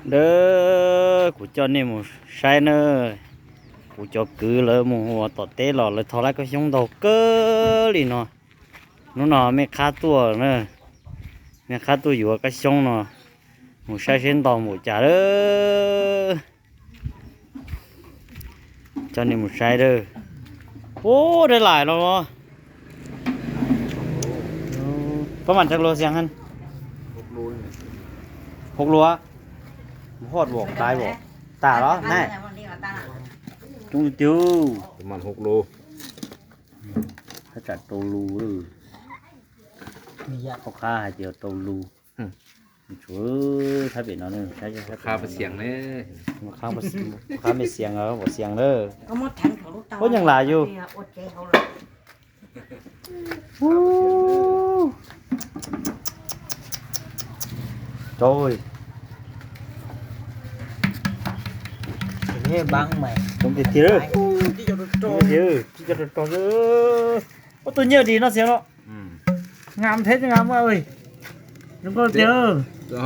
Dawb, kuv coj nej mus saib na, kuv cov kwv lawv mus ua tom teb los lawv tho lab kab xyoob ntau kawg li no. Hnub no mej qhab tuaj na, mej qhab tuaj yuav kab xyoob no, mus saib seb ntau npaum cas lawm. Coj nej mus saib dawb. Ub, dawb laim los. Pab mam rau luag xiang hab. Hauv luag. Hot vos dai vos. Tas los na. Coob tiag. Thaj tsam rau lus. Qhov qab hais tias rau lus. Tshuav thab pem no, qhab mej xiang, pom xiang lawm. Ub, nyeej lam yus. Rau, coob tiag tiag. Tib co rog rog. Ub, tus nyiaj dim no xiang no. Ngam thiab tsis ngam mas. Zoo nkauj tiag. Zoo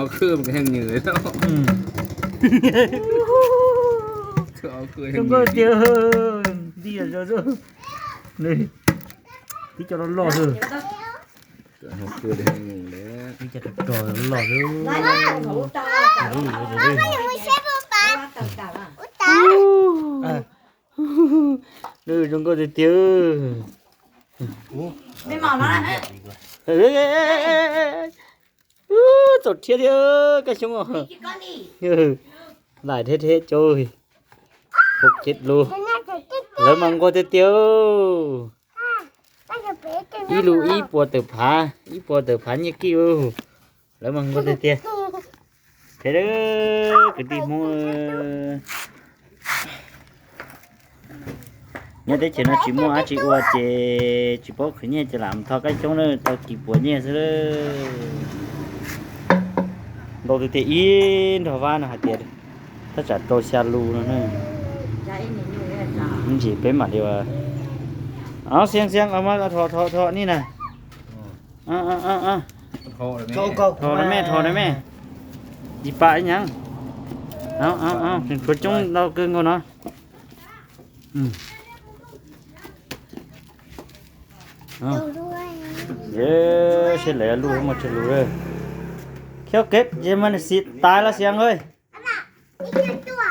nkauj tiag. Nti, tib co loj loj xwb. Tib co rog rog loj xwb. Zoo nkauj tiag tiag. Txaus rhiab thiab kab xyoob. Laim thiab thiab cov. Hauv kev lus, lawv mas nquag tiag tiag. Ib lus ib puas tawm phav, ib puas tawm phav nyiaj kij. Lawv mas nquag tiag tiag. Thiab kwv tij Hmoob, nyob teb chaws no tsis muaj dab tsi ua ces tsis paub khwv nyiaj ces lam tho kab xyoob na, tau kis puas nyiaj xwb. Ntau tiag tiag, ib nrog vab no hais tias thaj tsam rau xya lus no na. Ntsis peb mam li ua. Xiang xiang, thom thom thom ni na. Thom na mej, thom na mej. Tsis pam ib nyab. Tseem tshuav coob ntau kawg nkaus no. Seb lawv luj muaj tsawg lus. Khiav kev ces mas xis tas los xiang ơi. Coob tiag tiag.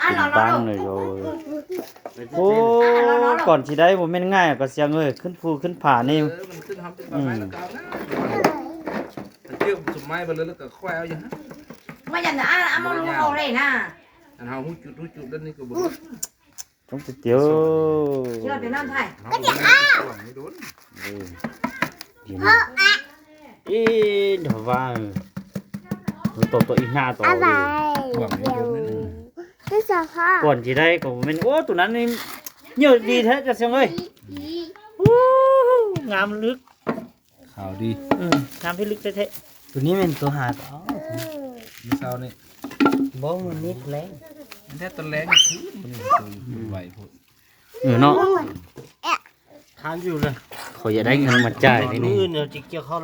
Tus npab no yog, ub, kom tsis dai mus me ngaij kom xiang ơi, khwb phu khwb pham ne. Coob tiag tiag. Ib nrog vab, tau tau ib hnab tau. Kom tsis dai kom me, ub, tus nav nyuaj li thiab cov xiang ơi. Ub, ngam lwm. Ngam thiab lwm thiab. Tus nib me tus has tom. No, qhov yam dab mas cai li ne. Qhov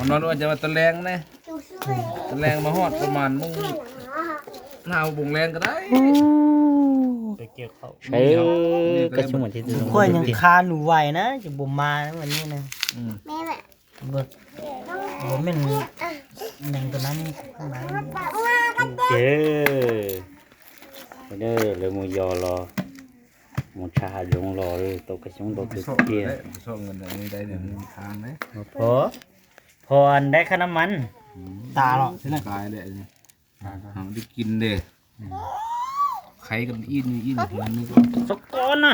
no ua cas mas tus leeg ne, tus leeg mas hoj tas mas mus nag poos leeg ko dab. Saib kab xyoob mas thiab. Khuaj nws qha nws vais na ces npus mas na. Ces lawv mus yos los, mus tshaj hav zoov los tau kab xyoob ntau tiag tiag. Phom, phom dai khab nab mas. Txhob kov na,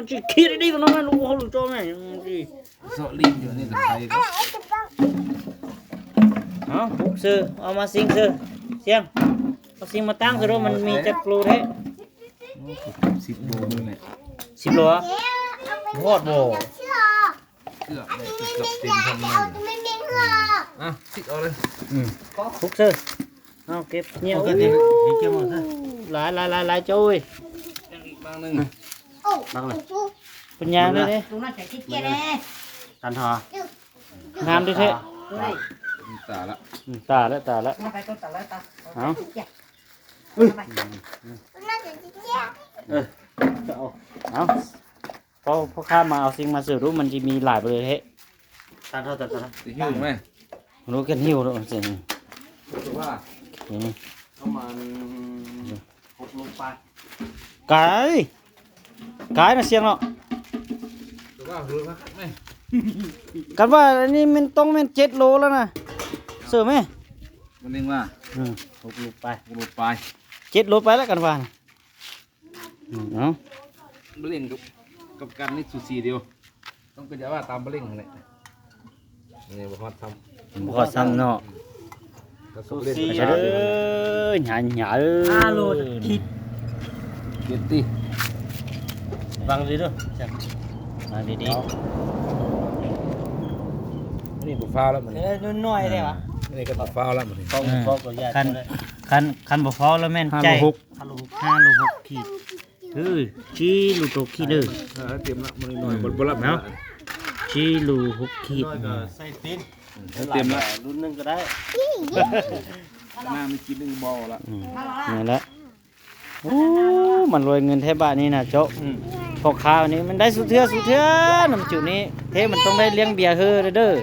tsis khi li no lub hauj lwm tso me. Pub xwb, mas xeeb xwb, xiang, mas xeeb mas taab xwb rau mas me caj plus thiab. Xib pluas, hot bo. Ub xwb. Nyiaj, laiv laiv laiv laiv cov ub. Puas nyas li ne? Hnav li thiab. Tas lawm tas lawm. Phauj, phauj khab mas au xi mas xwm rub mas ntshe me laim pes li thiab. Rub kiag hiu. Kaiv, kaiv no xiang no. Kas vaj ni men toob men ceb lus lawm na. Xwm me, ceb lus pais lawm kas vaj. Hnyav hnyav. Khav npaum faub lawm men caij. Hab lug hub khij. Tsib lug rau khij lawm. Tsib lug hub khij. Ub, mas luag nws theb npam ni na cov. Phauj khab ni men dai xub thwb xub thwb no mas cum ni theb mas toob dai liab npias hwb dawb.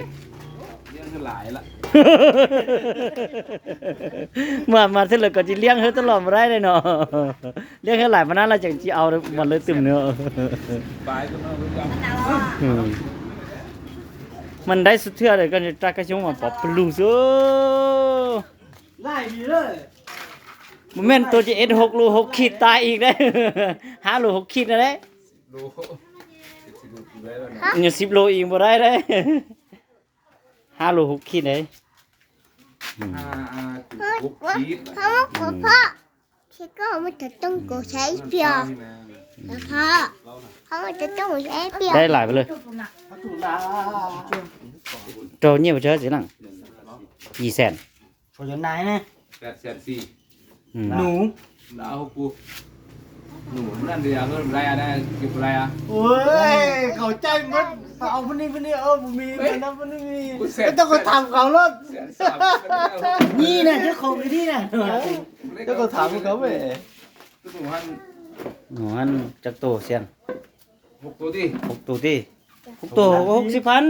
Mas mas thiaj lawv kom tsis liab hwb tab los mas dai li no. Liab hwb laim mas nab laj tseem tsis au mas lawv twm nws. Mas dai xub thwb koj raj kab xyoob mas pov plug xwb. Mus men tua ces es hauv lus hauv khij tas ib dab, hab lus hauv khij na dab. Nyuag xib lus ib npaum dab dab. Hab lus hauv khij na. Dab laim lawm. Rau nyiaj pas tsawg txiv leej? Yim xees. Koj tham khau lawm. Koj tham khau. Cov tus xia, hauv tus tij, hauv tus hauv xib phab.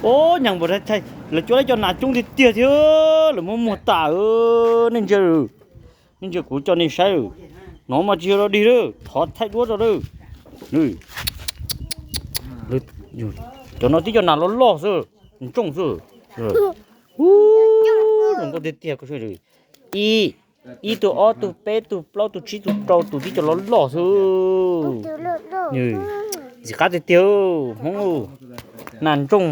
Ub, nyeem npaum dab tsi, lawv cuab lawv cov nas coob tiag tiag thiab, lawv muab muag tas. Nej ntsia, nej ntsia kuv coj nej saib, no mas tsis yog dog dig lawm, thov thaij duab rau lawm. Cov no tib cov nas loj loj xwb, ntsooj xwb. Ub, zoo nkauj tiag tiag. Ib, ib tug ob tug peb tug plaub tug tsib tug rau tus tib cov loj loj xwb. Ntxim qab tiag tiag Hmoob. Nas ntsooj,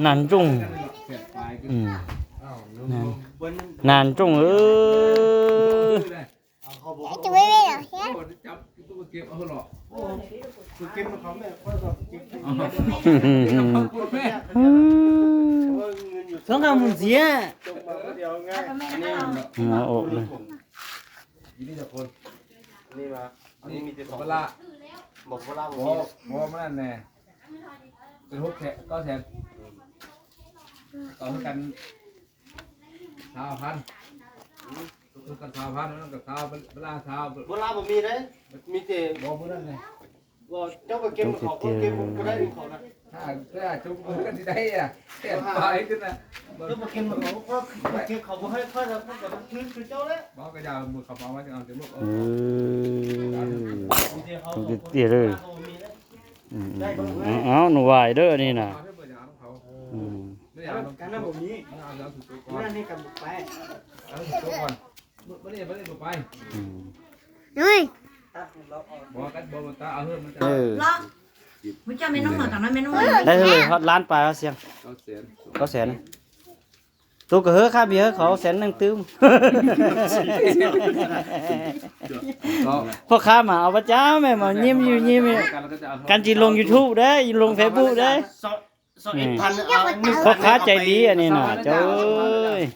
nas ntsooj, nas ntsooj. Txhob nqa mus ntxiv. Tiag tiag. Nws vais dawb li na. Dai hwj hot lab pas xiab, koj xev na. Tus kom hawb qhab npis hawb qhauv xeev neej twb. Phoj qhab mas au pab cab me mas nyim yus nyim, kas tsis loo YouTube deb, yus loo Facebook deb. Phoj qhab cai dib ni na cov.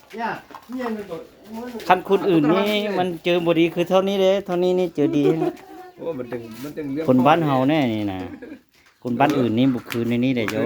Khab khun wm ni mas cawv npaum li khwv thauj ni deb, thauj ni ni cawv dib. Khun npab hau ne ni na, khun npab wm ni npaum khwv ni ni deb cov.